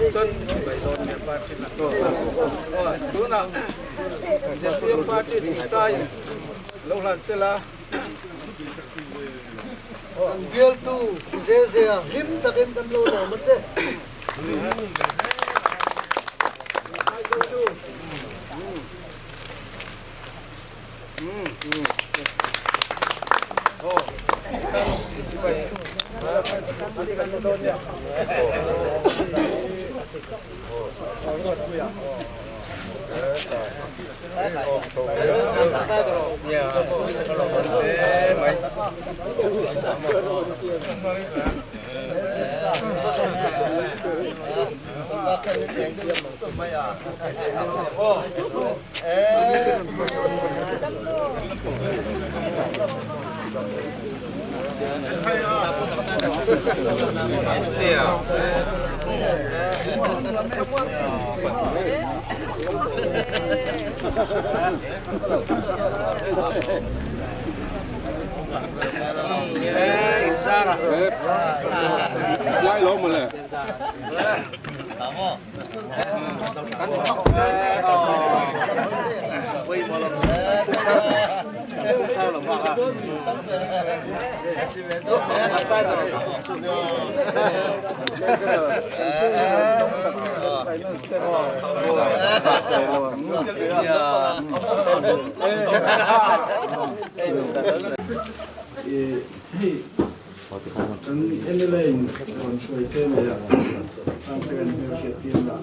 Chuan tunah ZPM party thingsaiin lo hlan sela. Kan bialtu Pu Zezea hlim takin kan lo lawm a che. Lai lo mawle. Hei kan MLA in rawn hruai te leh tan te kan hmelhriat tir dah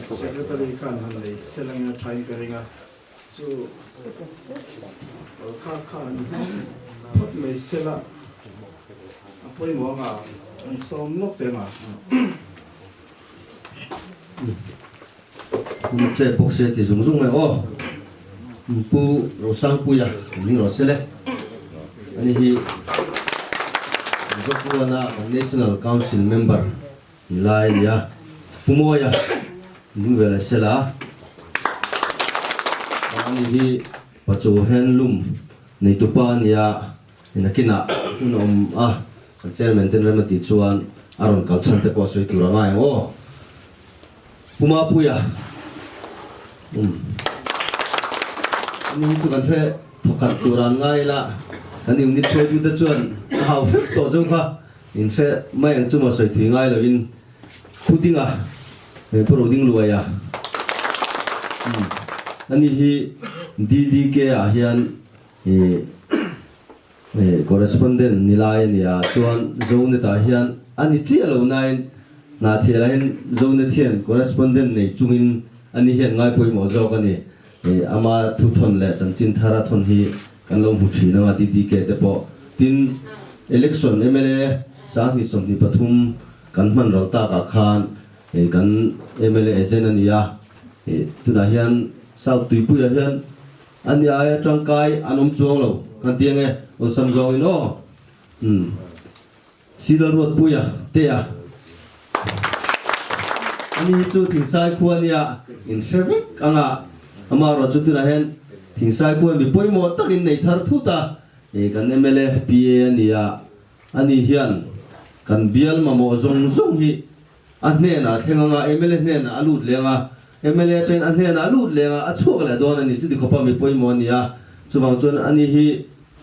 Secretary khan han nei sel anga tha in ka ring a, chu kha khan hmang phawt mai sela a pawimawh anga an sawm lawk te anga. Hun che bawk se ti zung zung mai aw. Pu Rosangpuia kan hming rawh sele. Ani hi Mizopuana kan National Council member ni lai a ni a. Pu Mawia kan hming ve leh sela. Ani hi Pachu Handloom neitupa a ni a. Nakinah hun a awm a, kan chairman ten rem a tih chuan a rawn kal chhan te pawh a sawi tur a ngai ang aw. Pu Mapuia, um, ani hi chu kan hre thawkhat tur an ngai ila, kan unit hruaitute chuan a hau hrep tawh chu kha in hre mai ang chu maw sawi thui ngai lovin Pu Dinga, Pu Rodingluaia, um, ani hi DDK ah hian Ih correspondent ni lai a nia chuan Zonet ah hian a ni chiah lo nain Hnahthial ah hian Zonet hian correspondent nei chungin a ni hian ngai pawimawh zawk a ni. Ih ama thu thawn leh chanchin thar a thawn hi kan lo hmu thin ang a DDK te pawh. Tin, election mla 2023 kan hman ral tak ah khan ih kan mla agent a ni a. Ih tunah hian South Tuipuiah hian A ni aia tangkai an awm chuang lo kan ti ange awlsam zawngin aw. Umm. Sila Ruatpuia te a. Ani hi chu Thingsai khua nia in hre vek anga amaherawh chu tunah hian Thingsai khua mi pawimawh tak in nei thar thut a, kan mla PA a ni a, ani hian kan bial mamawh zawng zawng hi A hnenah a thleng anga, mla hnenah a lut leng a, mla atangin a hnenah a lut leng a, a chhuak leh dawn a ni. Chuti khawpa mi pawimawh a ni a, chuvang chuan ani hi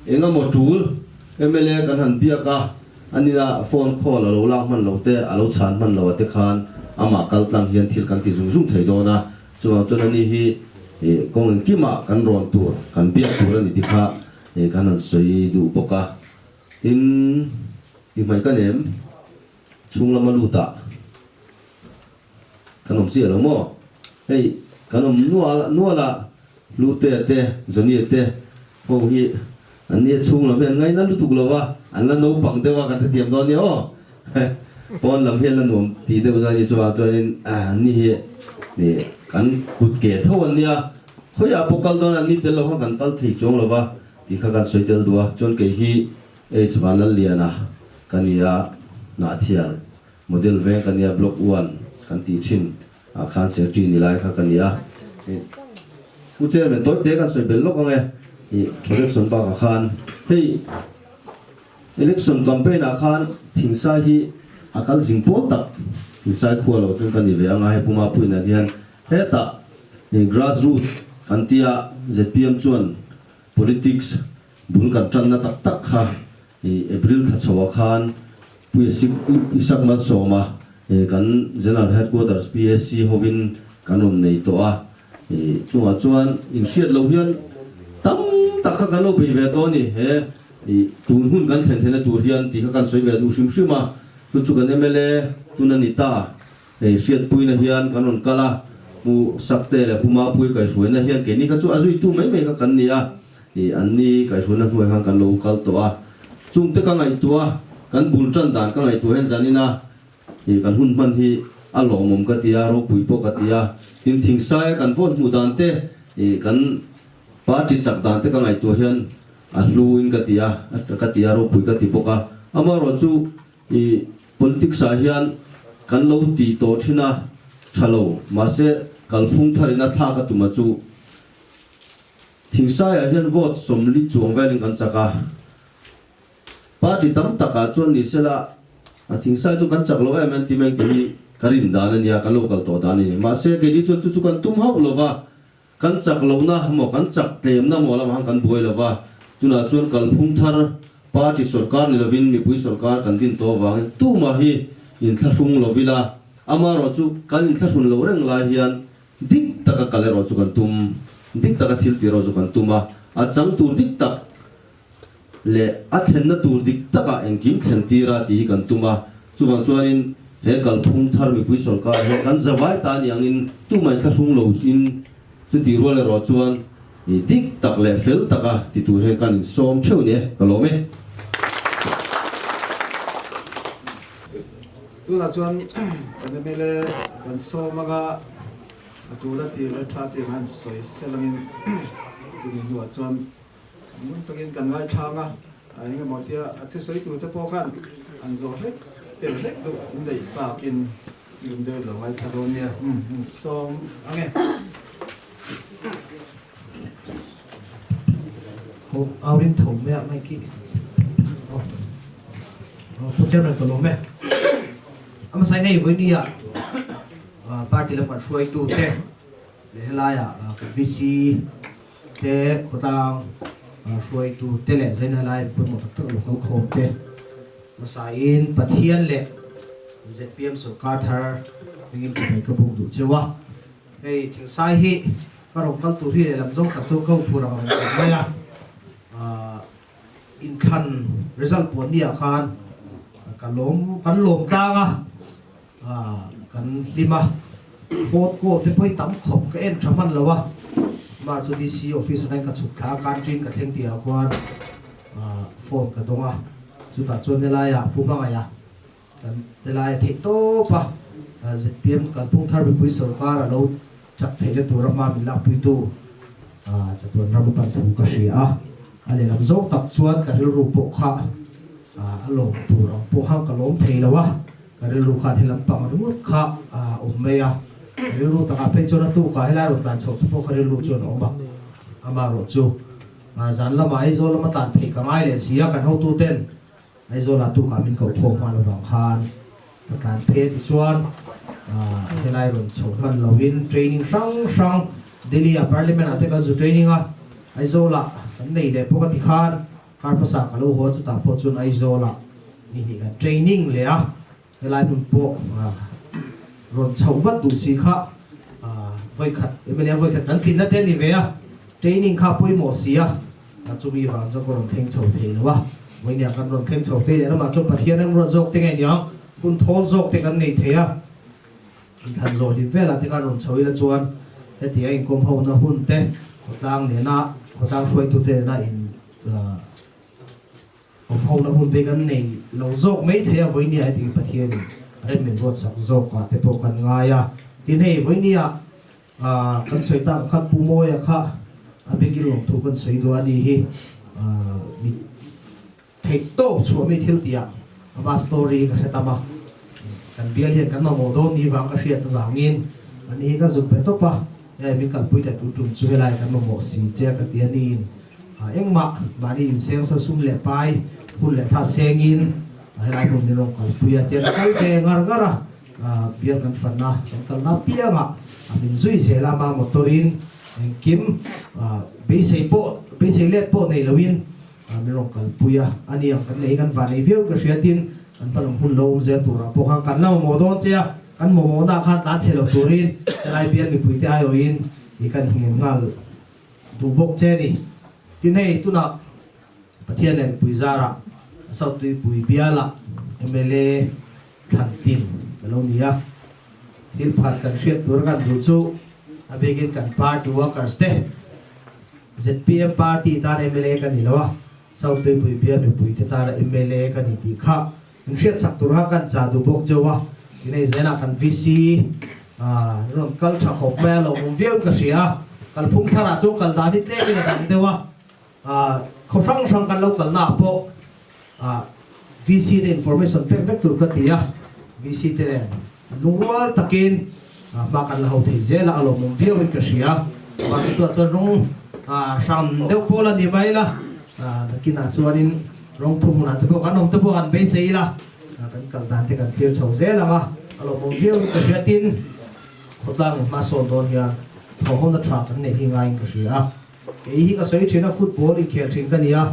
eng emaw tul mla kan han biak a, anina phone call a lo lak hman lo te, a lo chhan hman lo a te khan amah kal tlang hian thil kan ti zung zung thei dawn a, chuvang chuan ani hi kawng engkimah kan rawn tur, kan biak tur a ni ti kha kan han sawi duh bawk a. Tin, ti hmai ka nem. Chhung lama lut ah kan awm chiah lo maw? Hei kan awm nual nual a, Hlute te, Johnny te ho hi an nia chhung lam hi an ngaina lutuk lo a, an la naupang deuh a kan hrethiam dawn nia aw. Pawn lam hi an la nuam tih deuh zan hi chuvang chuanin an ni hi kan kut ke tho an nia, khawiah pawh kal dawn an ni tel lo khan kan kal thei chuang lo va tih kha kan sawi tel duh a, chuan kei hi H Vanlalliana Ka nia Hnahthial model veng ka nia block one kan tih thin ah khan secretary ni lai kha ka nia. Pu Chairman tawi te kan sawi bel lawk ang e ih election bakah khan hei election campaign ah khan thingsai hi. A kal zing pawl tak Thingsai khua lo chuan ka ni ve anga hei Puma puiin ah hian hetah grass root kan tia zpm chuan politics bul kan tanna tak tak kha April thla chho ah khan Puia Isak Malsawma kan General Headquarters PAC hovin kan rawn nei tawh a, chungah chuan inhriat loh hian tam tak kha kan lo bei ve tawh a ni. He tun hun kan thlen theihna tur hian tih kha kan sawi ve duh hrim hrim a, chu chu kan mla tun a ni ta. Hei hriatpuina hian kan rawn kal a, Pu Sakte leh Pu Mapui kaihhruaina hian keini kha chu a zuitu mai mai kha kan ni a, anni kaihhruaina hnuai khan kan lo kal tawh a. Chungte ka ngaihtuah a, kan bul tan dan ka ngaihtuah hian zanina kan hun hman hi a lawmawm ka ti a, ropui pawh ka ti a. Tin, thingsaia kan vote hmuh dan te, kan party chak dan te ka ngaihtuah hian a hluin ka ti a, ka ti a, ropui ka ti bawk a. Amaherawhchu I politics ah hian kan lo ti tawh thin a, tha lo, mahse kalphung tharin a thlak a tum a chu. Thingsai ah hian vote 40 chuang velin kan chak a, party tam tak ah chuan ni sela a thingsai chu kan chak lo em em ti mai ang tih hi ka rin dan a nia, kan lo kal tawh dan a ni. Mahse keini chuan chu chu kan tum hauh lo va, Kan chak lohna maw, kan chak tlemna maw lamah khan kan buai lo va, tunah chuan kalphung thar party sorkar ni lovin mipui sorkar kan din tawh avangin tumah hi inthlahrung lo ila, amaherawh chu kan inthlahrun lo reng lai hian dik taka kal erawh chu kan tum, dik taka thil tih erawh chu kan tum a, a chang tur dik tak leh a thlenna tur dik takah engkim thlen tir a tih hi kan tum a, chuvang chuanin he kalphung thar mipui sorkar hian kan zavai ta ni angin tumah inthlahrung lo in chutih rual erawh chuan dik tak leh fel taka ti tur hian kan insawm theuh ni e, ka lawm e. Tunah chuan kan mla kan sawm anga a tul a tih leh tha tih ang han sawi selangin chumi hnuah chuan Ngun takin kan ngaithlang a, eng emaw tia a thusawi tute pawh khan an zawh hlek tel hlek duh an neih takin lung deuh lo ngaithla dawn nia. Umm sawm ang e. Ho au rin tho mai a mai khi. Pu Chairman ka lawm e. A hmasa in hei vawinia party lam kan hruaitu te leh helaiah kan VC te khawtlang hruaitu te leh zaina lai pawimawh tak tak lo kal khawm te hmasain Pathian leh zpm sorkar thar hmingin chibai ka buk duh cheu a. Hei thingsai hi ka rawn kal tur hi lehlam zawng tak chu ka uphur ang rawn kal mai a. Inthlan result puan ni ah khan ka lawm kan lawm tlang a. Kan hlim a, fourth call te pawhin tam khawp ka en tha hman lo a, mar chu DC office atangin ka chhuk thla a, canteen ka thleng tih ah khuan phone ka dawng a, chutah chuan helaiah Pu Hmangaih a kan helai a theih tawp a, zpm kalphung thar mipui sorkar a lo chak theihna tura hma min lakpuitu chatuan ram a pan thu ka hria a, a lehlam zawng tak chuan ka rilru pawh kha a lawm tur ang pawh khan ka lawm thei lo a. Ka rilru khan he lampang ringawt kha a awm mai a, ka rilru takah phei chuan a tukah helai rawn tlan chhoh te pawh ka rilru chuan a awm a, amaherawh chu zan lamah Aizawl lama tlan phei ka ngai leh si a, kan hotu ten Aizawlah tukah min koh khawm hma lovang khan ka tlan phei a tichuan helai rawn chhoh hman lovin training hrang hrang Delhi ah Parliament ah te kan zu training a, Aizawlah kan nei leh bawk a tikhan Kar hmasa ka lo haw chutah pawh chuan Aizawlah ni hnih kan training leh a, helai hmun pawh rawn chhoh vat duh si kha vawikhat mla vawikhat kan tlinna te a ni ve a, training kha pawimawh si a, chumi vang chuan ka rawn thleng chho thei lo a, vawinia kan rawn thleng chho phei leh ramah chuan Pathian remruat zawk te nge niang hun thawl zawk te kan nei thei a, inthlan zawh hlim velah te khan rawn chho ila chuan hetiang inkawm hona hun te khawtlang nena khawtlang hruaitute nena in Awm ho na hun te kan nei lo zawk mai thei a, vawinia heti Pathianin rem min ruatsak zawk ah te pawh kan ngai a. Tin hei vawinia kan sawi tak kha Pu Mawia kha a bikin lawmthu kan sawi duh a ni hi mi theih tawp chhuah mi thil tih ah ama story ka hre tam a, kan bial hian kan mamawh dawn ni vang ka hriat avangin ani hi ka zuk pe tawp a, hei min kalpui ta tu tum chu helai kan mamawh si che ka ti a niin. Engmah mahni inseng sa sum leh pai hun leh tha sengin Helai hmun min rawn kalpui a, tian a kal ve ngar ngar a, bial kan fan a, kan kalna apiangah a min zui zel a, ama motor in engkim beisei pawh beisei let pawh nei loin min rawn kalpui a, a ni ang kan nei hi kan van ei viau ka hria tin kan hmalam hun lo awm zel turah pawh khan kan la mamawh dawn che a, kan mamawhna khan tlan chhe lo turin helai bial mipuite aiawhin i kan nghen nghal duh bawk che a ni. Tin hei tunah Pathian leh mipui zarah South Tuipui bialah mla thlan tlin ka lo ni a, thil phat kan hriat tur a kan duh chu a bikin kan party workers te zpm party tan mla ka ni lo a, South Tuipui bial mipui te tana mla ka ni tih kha in hriat chak tur kha kan chah duh bawk cheu a, tin hei zelah kan VC rawn kal tha khawp mai a lo awm viau ka hria a, kalphung tharah chuan kal dan hi tlemin a dang deuh a. Khaw hrang hrang kan lo kalna ah pawh VC te information pek vek tur ka ti a, VC te nen lungrual takin hma kan la ho thei zel a, a lawmawm viau in ka hria. Mahni tuah chuan rawng hram deuh pawh la ni mai la, nakinah chuanin rawng thum hunah te pawh kan awm te pawh han beisei ila, kan kal dan te kan thlir chho zel ang a, a lawmawm viau in ka hria. Tin, khawtlang in hma sawn dawn hian thawhhawna tha kan neih hi ngaiin ka hria a. Kei hi ka sawi thin a, football inkhel thin ka ni a,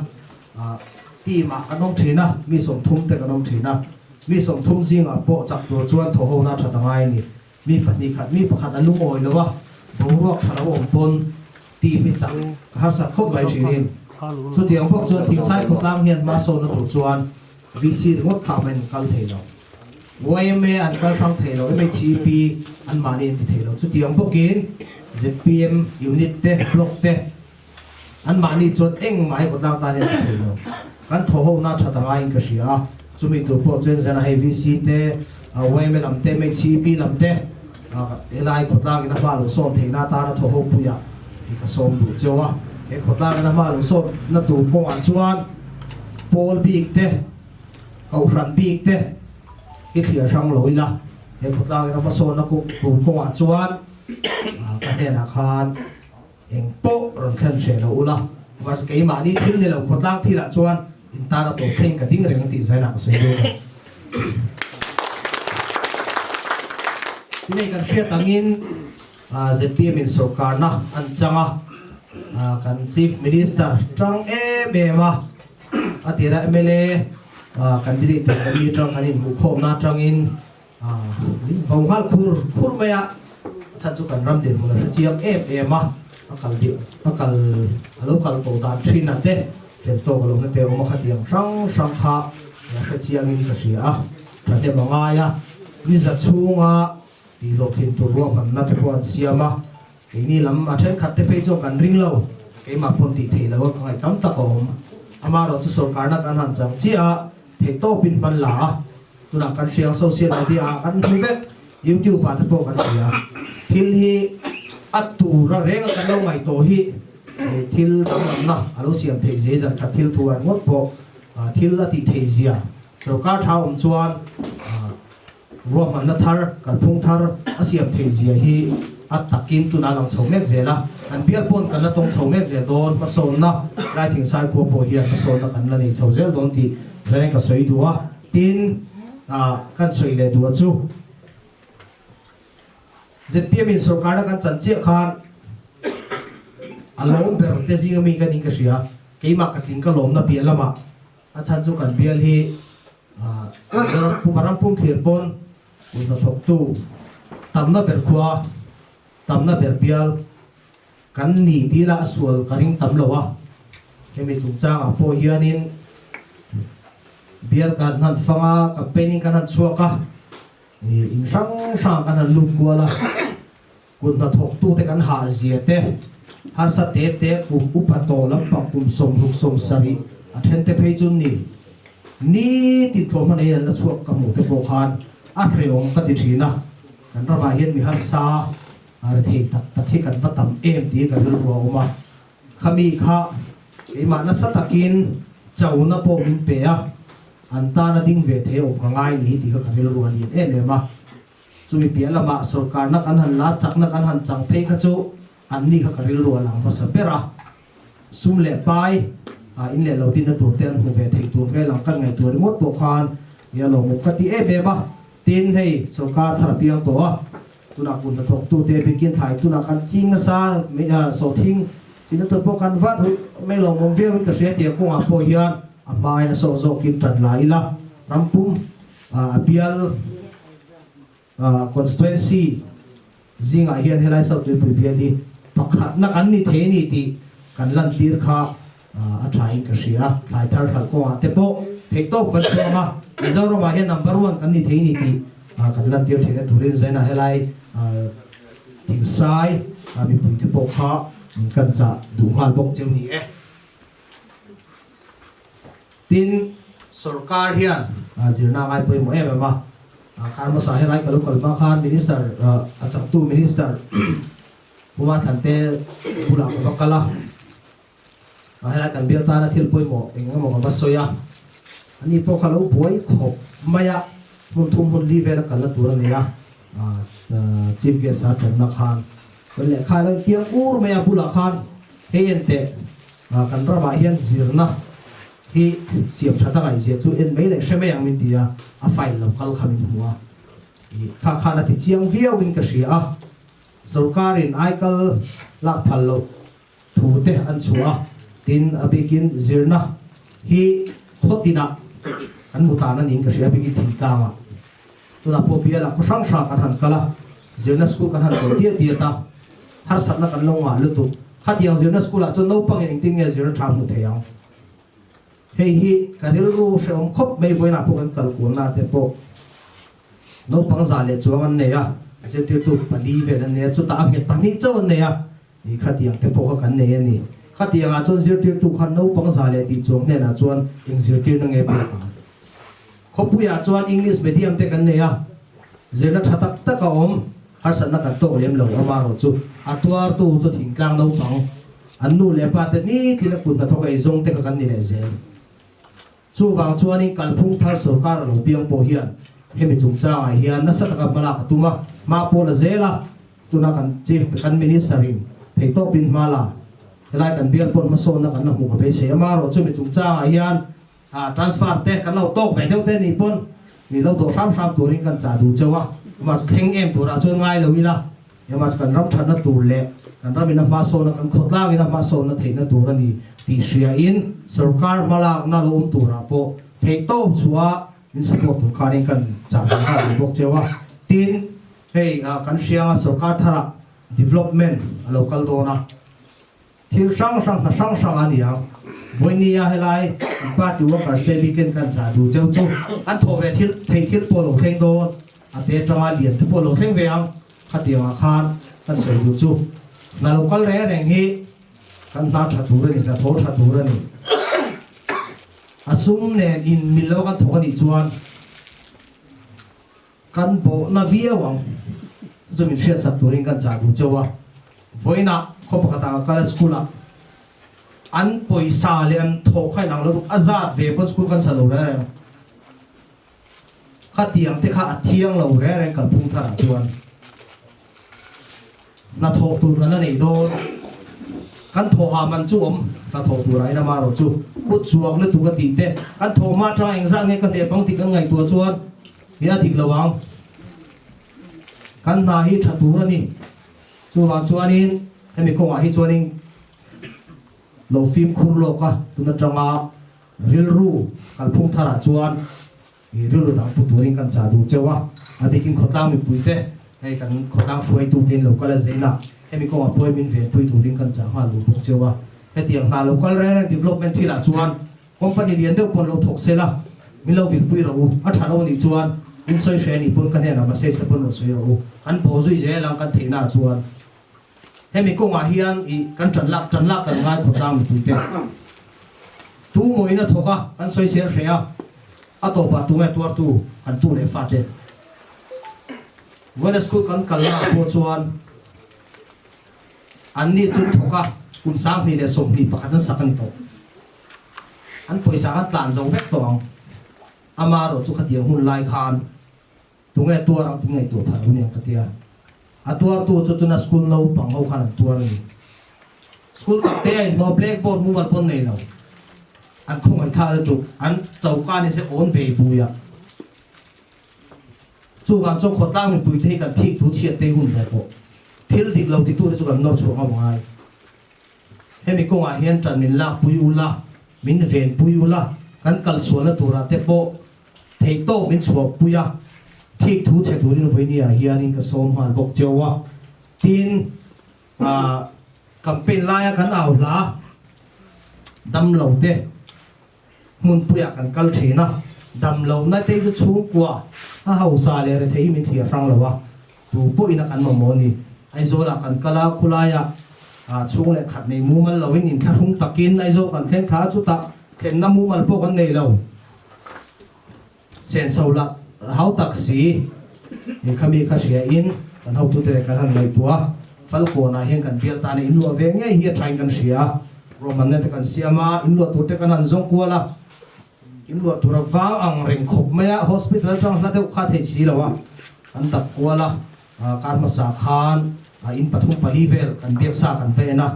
team ah kan awm thin a, mi 30 te kan awm thin a, mi 30 zingah pawh chak tur chuan thaw ho na that a ngai a ni. Mi pahnih khat, mi pakhat a lungawi lo a, boruak tha lo awm pawn team hi chak ka harsat khawp mai thinin. Chutiang bawk chuan Thingsai khawtlang hian hma sawnna tur chuan VC ringawt kha awmin an kal thei lo. Yma an kal hrang thei lo, MHEP an mahni an ti thei lo. Chutiang bawkin zpm unit te, block te an mahni chuan engmah hi kawtlang tan hian an ti thei lo. Kan thawhhona tha ta ngaiin ka hria a, chumi tur pawh chuan zan a hei VC te, yma lam te, MHEP lam te helai khawtlangin a hma lo sawn theihna atana thawhho puiah hi ka sawm duh cheu a. He khawtlangin a hma lo sawnna tur kawngah chuan pawl bik te, Kohhran bik te i thliar hrang lo ila, he khawtlangin a hmasawnna tur kawngah chuan ka hnenah khan eng pawh rawn thlen hreh lo ula, mahse keimahni thil ni lo khawtlang thilah chuan in tan a tawp thleng ka ding reng tih zainah ka sawi dawn a. Tunei kan hriat angin zpm in sorkarna an chang a, kan Chief Minister tang em em a, A tirah mla candidate tur kan nih atang kan inhmuhkhawmna atangin min vo nghal khur khur mai a, a chhan chu kan ram dinhmun a hre chiang em em a, a kal dih a kal a lo kal tawh dan thin a te fel tawk lohna te awm a khatiang hrang hrang kha a hre chiangin ka hria a, thahnem a ngai a, ni za chhunga tih hlawhtlin tur ruahmanna te pawh an siam a. Keini lam a thenkhat te phei chuan kan ring lo, keimah pawn tih theih loh a ka ngaih tam tak a awm. Amaherawh chu sorkarna kan han chang chiah a, theih tawpin hman la a, tunah kan hria ang social media ah kan hmu vek, youtube ah te pawh kan hria. Thil hi a tur a reng a kan lo ngaih tawh hi thil danglamna a lo siam theih zia zan khat thil thu ah ringawt pawh thil a tih theih zia sorkar tha awm chuan Ruahmanna thar, kalphung thar a siam theih zia hi a takin tunah lang chho mek zel a, kan bial pawn kan la tawng chho mek zel dawn, hmasawnna lai Thingsai khua pawh hian hmasawnna kan la nei chho zel dawn tih zain ka sawi duh a, tin kan sawi leh duh a chu zpm in sorkarna kan chan chiah khan a lawm ber te zinga mi ka ning ka hria, keimah ka tling ka lawmna piah lamah a chhan chu kan bial hi Puma ram pum thlir pawn kut hnathawktu tamna ber khua, tamna ber bial kan ni tih lah a sual ka ring tam lo a. Hemi chungchangah pawh hianin bial kan han fang a, campaigning kan han chhuak a, in hrang hrang kan han lut kual a. Kut hnathawktute kan hah zia te, harsa te te kum upa tawh lampang kum 60 70 a then te phei chu ni nitin tlawmhman ei an la chhuak ka hmuh te pawh khan a hrehawm ka ti thin a, kan ramah hian mi harsa rethei tak tak hi kan va tam em tiin ka rilru a awm a, khami kha keimah nasa takin chona pawh min pe a, an tana ding ve thei awm ka ngai ni tih kha ka rilru a lian em em a. Chumi piah lamah sorkarna kan han la, chakna kan han chang phei kha chu an ni kha ka rilru a lang hmasa ber a. Sum leh pai in leh lo dinna tur te an hmu ve theih tur hmel ang kan ngaihtuah ringawt pawh khan. Nia lawmawm ka ti em em a, tin hei sorkar thar a piang tawh a, tunah kun hnathawktute bikin thlai tunah kan ching nasa sawhthing chinna tur pawh kan vat ruih mai lawmawm viauin ka hria tih a kawngah pawh hian a hmain a sawh zawkin tan la ila rampum a bial Constituency zingah hian helai South Tuipui bial hi pakhatna kan ni thei a ni tih kan lantir kha a thain ka hria. Thlai thar hralh kawngah te pawh theihtawp kan chuang a, Mizoramah hian number one kan ni thei a ni tih kan lantir theihna turin Zaina helai Thingsai mipui te pawh kha kan chah duh nghal bawk cheu ni e. Tin, sorkar hian zirna a ngai pawimawh em em a, kar hmasa helai ka lo kal hma khan Minister, a changtu Minister Puma Thlante bulah ka va kal a, helai kan bial tana thil pawimawh eng emaw ka va sawi a, ani pawh kha lo buai khawp mai a, hmun thum hmun li vel a kalna tur a nei a, Chief Guest a tanna khan kan lehkha a lo intiang ur mai a, bulah khan hei enteh Kan ramah hian zirna hi siam that a ngaihzia chu en mai leh hre mai ang min ti a, a file lo kal kha min hmu a, ih kha khan a ti chiang viau in ka hria a, sorkarin aikal lak phal loh thu te an chhuah a, tin a bikin zirna hi khaw tinah kan hmu tan a niin ka hria a bikin thingtlangah tunah pawh bialah khaw hrang hrang kan han kal a, zirna school kan han chawl diat diat a. Harsatna kan lo ngah lutuk. Khatiang zirna school ah chuan naupangin engtin nge zirna tha hmu thei ang? Hei hi ka rilru hrehawm khawp mai vawiinah pawh kan kal kualna te pawh naupang za leh chuang an nei a, zirtirtu pali vel an nei a, chutah a nghet pahnih chauh an nei a, ih khatiang te pawh kha kan nei a ni. Khatiangah chuan zirtirtu khan naupang za leh tih chuang hnenah chuan eng zirtirna nge pek ang? Khawpuiah chuan English medium te kan nei a, zirna tha tak tak a awm. Harsatna kan tawk lem lo amarawh chu a tuartu chu thingtlang naupang, an nu leh pa te nitin a kut hnathawk ei zawng te kha kan ni leh zel. Chuvang chuanin kalphung thar sorkar a lo piang pawh hian hemi chungchangah hian nasa taka hmalak a tum a, hma pawl a zel a, tuna kan Chief kan Minister in theihtawpin hma la helai kan bial pawn hmasawnna kan la hmuh ka beisei amarawh chu hemi chungchangah hian Transfer te kan lo tawk ve deuh te nih pawn mi lo dawh hram hram turin kan chah duh cheu a, amah chu thleng em turah chuan ngai lo ila, amah chu kan ram thatna tur leh kan ram ina hmasawnna kan khawtlang ina hmasawnna theihna tur a ni tih hriain sorkar hmalakna lo awm turah pawh theihtawp chhuah min support tur khanin kan chah duh nghal duh bawk cheu a. Tin, hei kan hrianga sorkar tharah development a lo kal dawn a. Thil hrang hrang hna hrang hrang a ni ang. Vawinia helai kan party workers te weekend kan chah duh cheu chu an thawh ve thil thei thil pawh lo thleng dawn a te atanga lian te pawh lo thleng ve ang. Khatiangah khan kan sawi duh chu hna lo kal reng reng hi kan hna tha tur a ni, hna thaw tha tur a ni. A sum nen in mil lo kan thawk a nih chuan Kan bawhna viau ang chu min hriatsak turin kan chah duh cheu a, vawiinah khaw pakhatah ka kal a school ah an pawisa leh an thawh kha inang lo tuk a zat ve pawn school kan sa lo reng reng khatiang te kha a thiang lo reng reng kalphung tharah chuan Hnathawh tur kan la nei dawn. Kan thawhah man chu awm, hnathawh turah in ama erawh chu kut chuak lutuk a tih te, kan thawh hma atanga engzah nge ka hlep ang tih kan ngaihtuah chuan hi a dik lo ang. Kan hna hi tha tur a ni. Chuvang chuanin hemi kawngah hi chuanin lo fimkhur lawk a, tun atanga rilru kalphung tharah chuan I rilru dang pu turin kan chah duh cheu a, a bikin khawtlang mipuite hei kan khawtlang hruaitute in lo kal a zein a, hemi kawngah pawhin min venpui turin kan chah nghal duh bawk cheu a. Hetiang hna lo kal reng reng development thilah chuan company lian deuh pawn lo thawk sel a, min lo vilpui rawh u, a tha lo nih chuan min sawi hre anih pawn ka hnenah message te pawn rawn sawi rawh u, kan bawh zui zel ang kan theihna ah chuan. Hemi kawngah hian i kan tan lak tan lak kan ngai khawtlang mipuite tu mawiin a thawk a, kan sawisel hreh a, a tawpah tunge tuartu kan tu leh fate. Vawiina school kan kalna ah pawh chuan an ni chu thawk a, kum 2021 an sak a ni tawh. An pawisa kan tlan zo vek tawh ang. Amaherawh chu khatiang hun lai khan Tunge tuar ang tih ngaihtuah phah lo aniang ka tia. A tuartu chu tuna school naupang ho khan an tuar a ni. School tak te a inhnawh blackboard mumal pawn nei lo. An khawngaih thah lutuk. An choka ni se awn bei buiah. Chuvang chuan khawtlang mipuite hi kan thik thu chhiat te hun ve pawh thil dik lo titute chu kan nawr chhuak ngam ngai. Hemi kawngah hian ṭan min lakpui ula, min venpui ula, kan kalsualna turah te pawh theihtawp min chhuahpui a, thik thu chhe turin vawinia hianin ka sawm nghal bawk cheu a. Tin, campaign laia kan au hla damlo te hmunpuiah kan kal thin a, damlohna te chu chhungkua a hausa leh rethei hi min thlir hrang lo a, tu pawhin a kan mamawh a ni. Aizawlah kan kal a, khulaiah chhung leh khat nei mumal loin inthlahrung takin Aizawl kan thleng thla a, chutah thlenna mumal pawh kan nei lo. Senso lah hau tak si, he khami kha hria in kan hotute leh kan han ngaihtuah a, Falkawnah hian kan bial tana in luah ve ngei hi a thain kan hria a, ruahmanna te kan siam a, in luah tur te kan han zawng kual a, in luah tur a vang ang reng khawp mai a, hospital atang hla deuh kha theih si lo a, kan dap kual a, kar hmasa khan in pathum pali vel kan biaksa kan va en a,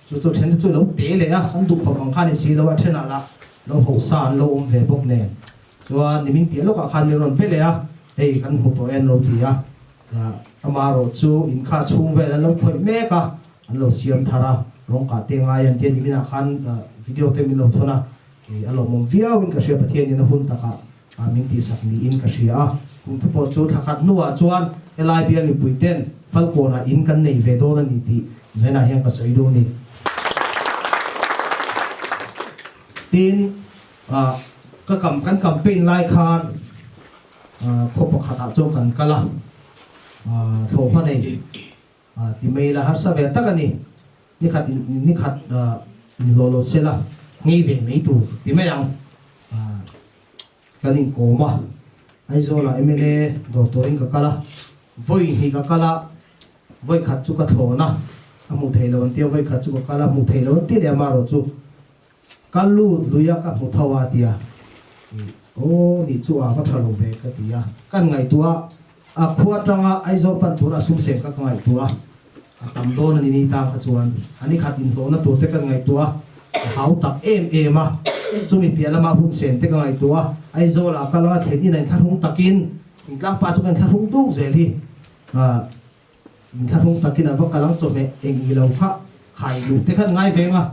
Chu chu then te chu lo te leh a, an duh khawp ang kha ni si lo a, thenah lah lo ho sa an lo awm ve bawk nen. Chuan nimin piah lawkah khan min rawn pe leh a, hei kan hmu tawh e an lo ti a, amaherawh chu in kha chhung vel an lo khawih mek a, an lo siam thar a, rawng kah te ngai an tia niminah khan video te min lo thawn a, a lawmawm viauin ka hria Pathianin a hun takah min tihsak niin ka hria a, kum te pawh chu thla khat hnuah chuan helai bial mipui ten Falkawnah in kan nei ve dawn a ni tih zainah hian ka sawi duh a ni. Tin, ka kam kan campaign lai khan khaw pakhatah chuan kan kal a, thlawhhma nei ti mai ila harsa ve tak a ni. Ni khat ni khat inhlawh lo sela ngei ve mai tur ti mai ang. Kan inkawm a, Aizawlah mla dawr turin ka kal a, vawi hnih ka kal a, vawi khat chu ka thlawn a, a hmuh theih loh an tia, vawi khat chu ka kal a, hmuh theih loh an ti leh a, amaherawh chu ka lut lui a, ka hmu tho a tia, aw nih chu a va tha lo ve ka ti a, kan ngaihtuah a, a khua atanga Aizawl pan tura a sum sem kha ka ngaihtuah a, a tam dawn a ni ni tang kha chuan a ni khat inhlawhna tur te kan ngaihtuah a, a hau tak em em a, chumi piah lama hun sen te ka ngaihtuah a, Aizawl ah kal anga thlen in a inthlahrung takin Thingtlang pa chu kan inthlahrung duk zel hi, inthlahrung takin a va kal ang chawhmeh eng i lo kha khai duh te khan ngai veng a,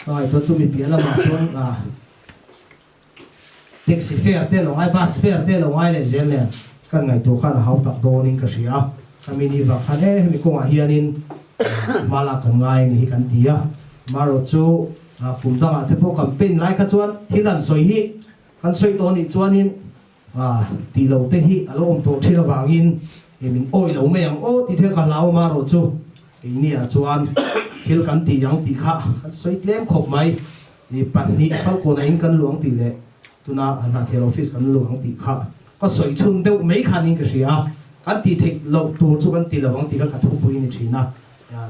ka ngaihtuah chumi piah lamah chuan Taxi fare te lo ngai, bus fare te lo ngai leh zel nen kan ngaihtuah khan a hau tak dawnin ka hria a. Khami ni vang khan e hemi kawngah hianin hma lak kan ngai a ni hi kan ti a. Marawh chu kum dangah te pawh campaign lai kha chuan thil an sawi hi kan sawi tawh anih chuanin tih lo te hi a lo awm tawh thin avangin min awih lo mai ang aw tih thil ka hlau a marawh chu keini ah chuan thil kan tih ang tih kha kan sawi tlem khawp mai. Ni pahnih Falkawnah in kan luh ang tih leh tuna Hnahthial office kan luh ang tih kha ka sawi chhun deuh mai khanin ka hria a, kan tih theih loh tur chu kan ti lo ang tih kha ka thupui a ni thin a,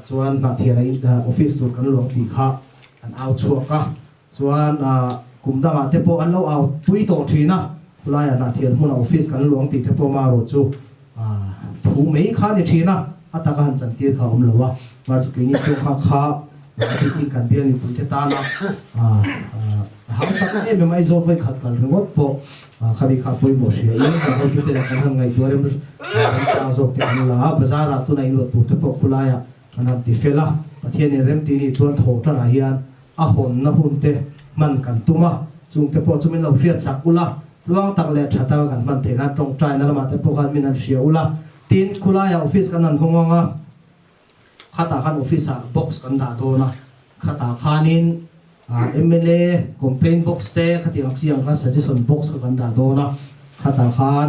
chuan Hnahthial in office tur kan luh ang tih kha an au chhuak a, chuan kum dangah te pawh an lo au pui tawh thin a, khulaiah Hnahthial hmunah office kan luh ang tih te pawh marawh chu thu mai kha a ni thin a, a taka han chantir kha a awm lo a, mar chu keini chu kha kha Bikin kan bial mipuite tana hau tak em em Aizawl vawi khat kal ringawt pawh khami kha pawimawh hria in kan hotute leh kan han ngaihtuah rem remchang zawk te an la a, bazar ah tuna inluah tur te pawh khulaiah kan han ti fel a, Pathian in remti nih chuan thaw tanah hian a hawnna hun te hman kan tum a, chung te pawh chu min lo hriat sak ula, tluang tak leh tha taka kan hman theih nan tawngtaina lamah te pawh khan min han hria ula, tin khulaiah office kan han hawng ang a. Khatah khan office ah box kan dah dawn a, khatah khanin mla complaint box te khatiang chi ang khan suggestion box kha kan dah dawn a, khatah khan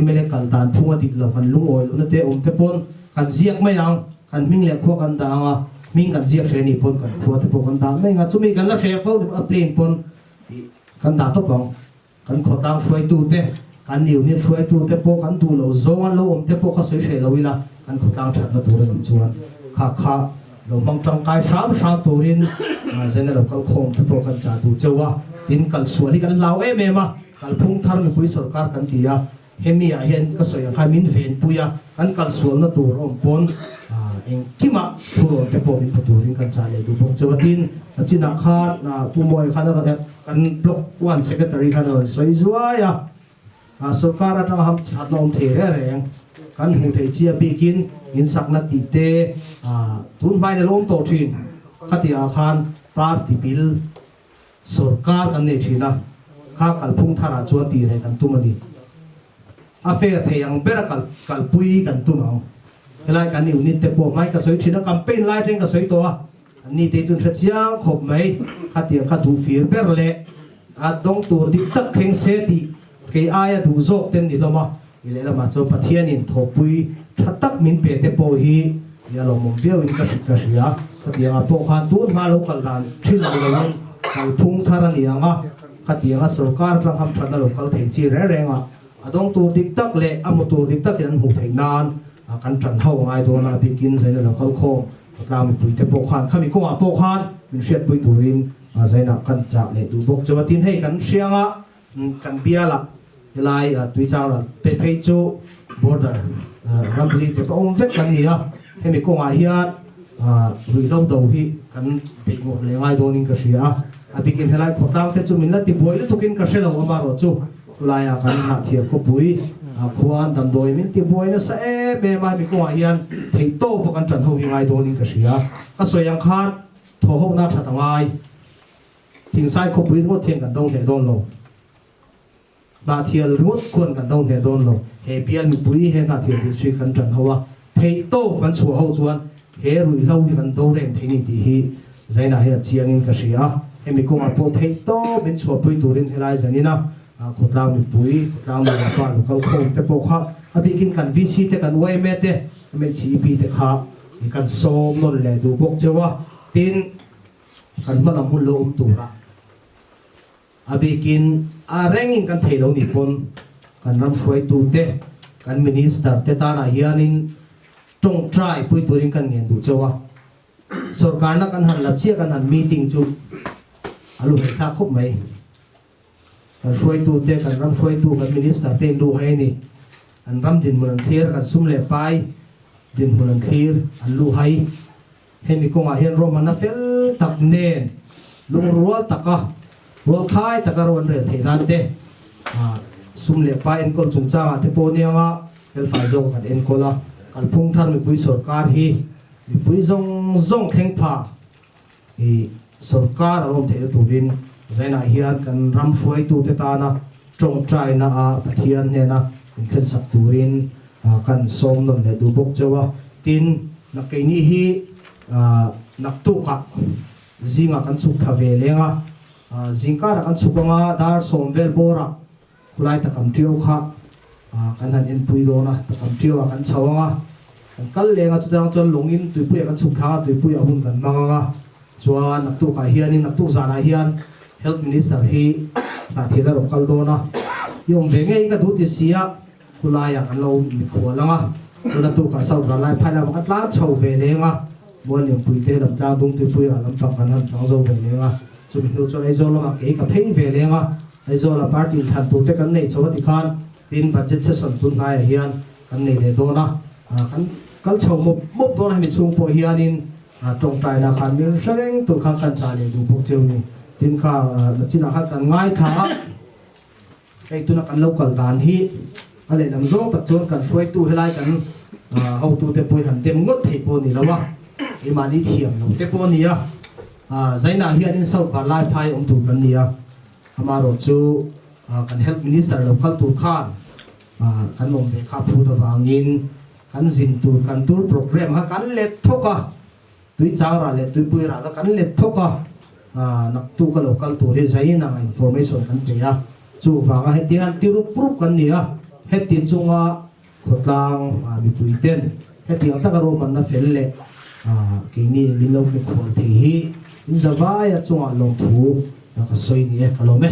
mla kal dan phung a dik lo kan lungawi lohna te awm te pawn kan ziak mai ang, kan hming leh khua kan dah ang a, hming kan ziak hreh anih pawn kan khua te pawh kan dah mai ang a, chumi kan la hreh fo a plain pawn kan dah tawp ang. Kan khawtlang hruaitute, kan unit hruaitute pawh kan duh loh zawng an lo awm te pawh kha sawi hreh lo ila, kan khawtlang thatna tur a nih chuan kha kha lo hmang tangkai hram hram turin Zen a lo kal khawm te pawh kan chah duh cheu a. Tin, kal sual hi kan hlau em em a, kalphung thar mipui sawrkar kan ti a, Hemi ah hian ka sawi ang khan min venpui a, kan kalsualna tur a awm pawn engkimah thurawn te pawh min pe turin kan chah leh duh bawk cheu a. Tin, a chinah khan Pu Mawia khan a rawn kan Block One Secretary khan a rawn sawi zuai a. Sorkar atanga ham chhatna awm thei reng reng kan hmuh theih chi a bikin in sakna tih te tun hmain a lo awm tawh thin. Khatiangah khan party bill sorkar kan nei thin a, kha kalphung tharah chuan tih reh kan tum a ni. A fair thei ang bera kal kalpui kan tum ang. Helai kan unit te pawh hmai ka sawi thin a, campaign lai atangin ka sawi tawh a, anni te hi chuan hre chiang khawp mai. Khatiang kha duh fir ber leh a dawng tur dik tak thleng se tih kei aia duh zawk ten ni hlawm a. I lehlamah chuan Pathianin thawhpui tha tak min pe te pawh hi i a lawmawm viauin ka hrilh ka hria. Khatiangah pawh khan tun hma lo kal dan thin ni loin kalphung thar a ni ang a. Khatianga sorkar atang hamthatna lo kal thei chi reng reng a, a dawng tur dik tak leh a hmu tur dik takin an hmuh theih nan kan tan ho ngai dawn a, a bikin Zaina lo kal khawm khawtlang mipuite pawh khan khami kawngah pawh khan min hriatpui turin Zaina kan chah leh duh bawk chu a. Tin, hei kan hrianga kan bialah helai Tuichang ral te phei chu border ramri te pawh awm vek kan ni a, hemi kawngah hian ruihhlo do hi kan beih ngawt leh ngai dawnin ka hria a, a bikin helai khawtlang te chu min la tibuai lutukin ka hre lo amarawh chu chulaiah kan hnahthial khawpui khuan damdawi min tibuai nasa em em a, hemi kawngah hian theihtawp a kan tan ho hi ngai dawnin ka hria ka sawi ang khan thawhhohna that a ngai Thingsai khawpui ringawt hian kan do hneh dawn lo. Hnahthial ringawt khuan kan do hneh dawn lo. He bial mipui he Hnahthial District kan tan ho a, theih tawp kan chhuah ho chuan he ruihhlo hi kan do reng thei ni tih hi Zainah hian a chiangin ka hria a. Hemi kawngah pawh theih tawp min chhuahpui turin helai zanina khawtlang mipui, khawtlang nu leh pa local khawm te pawh kha a bikin kan VC te, kan yma te, MHEP te kha kan sawm nawn leh duh bawk cheu a. Tin, kan hma lam hun lo awm tura a bikin a rengin kan thei lo nih pawn kan ram hruaitute, kan minister te tanah hianin tawngtai pui turin kan ngen duh chauh a. Sorkarna kan han la chiah kan han meeting chu a lu hei thlak khawp mai. Kan hruaitute, kan ram hruaitu, kan minister te in luh hai a ni. An ram dinhmun an thlir, kan sum leh pai dinhmun an thlir, an luh hai. Hemi kawngah hian ruahmanna fel tak nen lungrual taka, rualkhai taka ro an rel theih nan te, sum leh pai enkawl chungchangah te pawh nianga felfai zawk kan enkawl a, kalphung thar mipui sawrkar hi mipui zawng zawng thleng pha i sawrkar a awm theihna turin Zainah hian kan ram hruaitute tana tawngtaina a Pathian hnena inthlensak turin kan sawm nawn leh duh bawk chauh a. Tin, Nakkeini hi naktukah zingah kan chhuk thla ve leng a, zingkarah kan chhuk anga dar sawm vel bawrah khulai takam tiau kha kan han enpui dawn a, takam tiauah kan chho anga kan kal leng a, chutang chuan lawngin tuipuiah kan chhuk thlang a, tuipuiah hun kan hmang anga chuan naktukah hianin naktuk zanah hian Health Minister hi hnahthil a rawn kal dawn a, i awm ve ngei ka duh ti si a. Khulaiah kan lo mikhual ang a, chuan a tukah South Ralai phai lamah kan tlan chho ve leng a, Muallianpui te lam tlang Dungtuipui rah lampang kan han chuang zo ve leng a, chumi hnu chuan Aizawl lamah kei ka phei ve leng a, Aizawla party inthlan tur te kan nei chho a tikhan tin budget session tun hnaiah hian kan nei leh dawn a, kan kal chho mawp mawp dawn a hemi chhung pawh hianin tawngtaina khan min hre reng tur khan kan chah leh duh bawk cheu ni, tin kha nachinah khan kan ngaithla a. Hei tuna kan lo kal dan hi a lehlam zawng tak chuan kan hruaitu helai kan hotute pawhin han dem ngawt thei pawh a ni lo a, keimahni thiam lo te pawh a ni a, Zainah hianin South Vanlai phai awm tur kan ni a, amaherawh chu kan Health Minister lo kal tur khan kan awm ve kha phut avangin kan zin tur kan tour programme kha kan let thawk a. Tui chang rah leh tuipui rah kha kan let thawk a, naktuk a lo kal tur hi zaiin ang information kan pe a, chuvanga heti han ti rup rup kan ni a, heti chunga khawtlang mipui ten hetiang taka ruahmanna fel leh keini min lo mikhual thei hi in zavaia chungah lawmthu ka sawi ni e, ka lawm e.